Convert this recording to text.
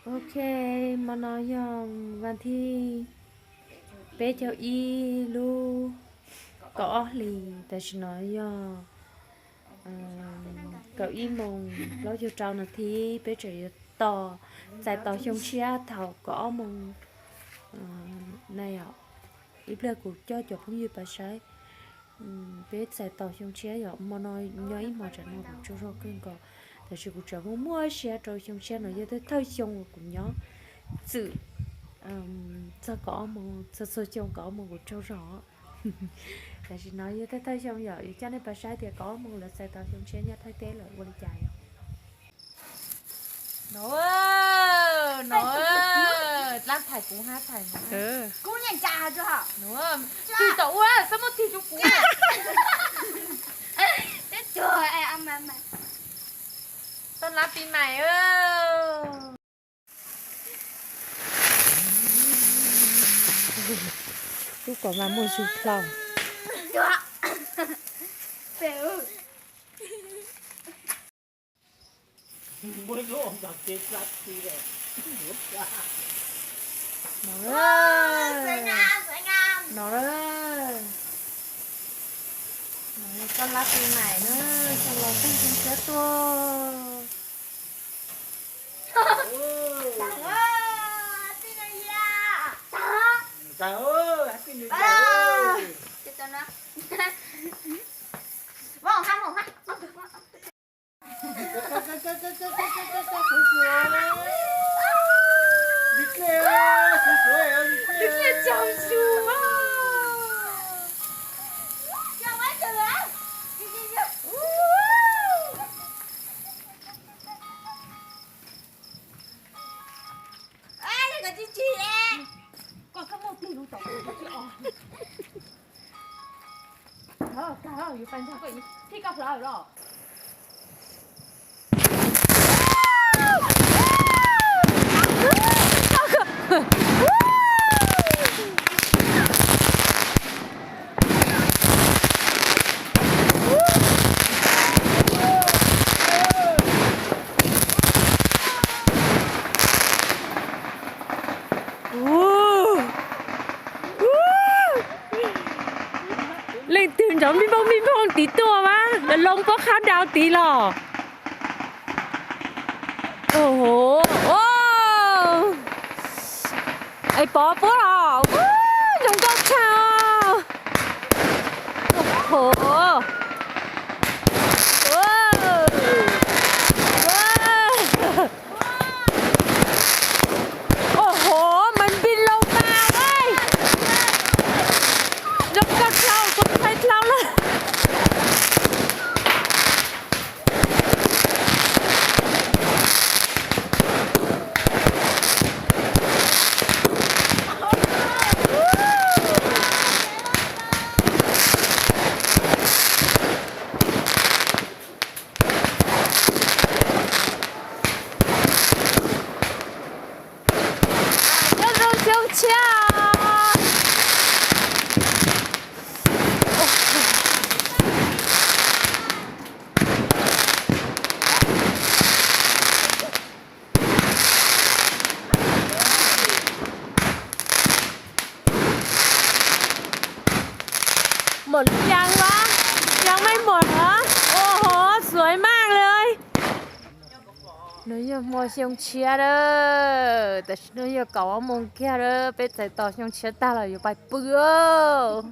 Ok, hmo no yog vas thib peb caug ib lub kaum ob hlis, tam sim no yog kaum ib moos plaub caug rau nas this. Peb tseem yuav tos, txais tos xyoo tshiab thaum kaum ob moos na yom. Ib pliag kuv coj cov phooj ywg pais saib. Peb txais tos xyoo tshiab yom, hmo no nyob ib hmos tsam no kuv tsaug zog kawg nkaus, tab sis kuv tseem muaj muaj siab rau xyoo tshiab no, yog thawj thawj xyoo uas kuv nyob txwm txog kaum ob moos, txog txog xyoo kaum ob moos kuv tsaug zog. Tam sim no yog thawj thawj xyoo yom, yuav coj nej pais saib tias kaum ob moos lawv txais tos xyoo tshiab nyob Thaib teb lawm ua li cas yom. No, no, dlab thais kuv hab thais no. Tig tom ua, txhob muab tig rau kuv. Toj lab pis mais. Lub kom mas muaj zug plhaub. No, no, no, toj lab pis mais na, xyoo laus xyoo tshiab tuaj. Leej twg nrov npij npoog npij npoog tid tuaj mas lawv loo pob qab dau tid los. Es pov puab los zoo nkauj tshaj. Ua hov, mas npij loo mas, zoo nkauj dhau, kuv ntshai dhau lawm. Nyob zoo xyoo tshiab. Muam Lub Yees los? Yees mej muam los? Ua hov, sawv maj li. Nov yog hmo xyoo tshiab lawm, tam sim no yog kaum ob moos kiag lawm, peb txais tos xyoo tshiab tag los yuav pais pw os.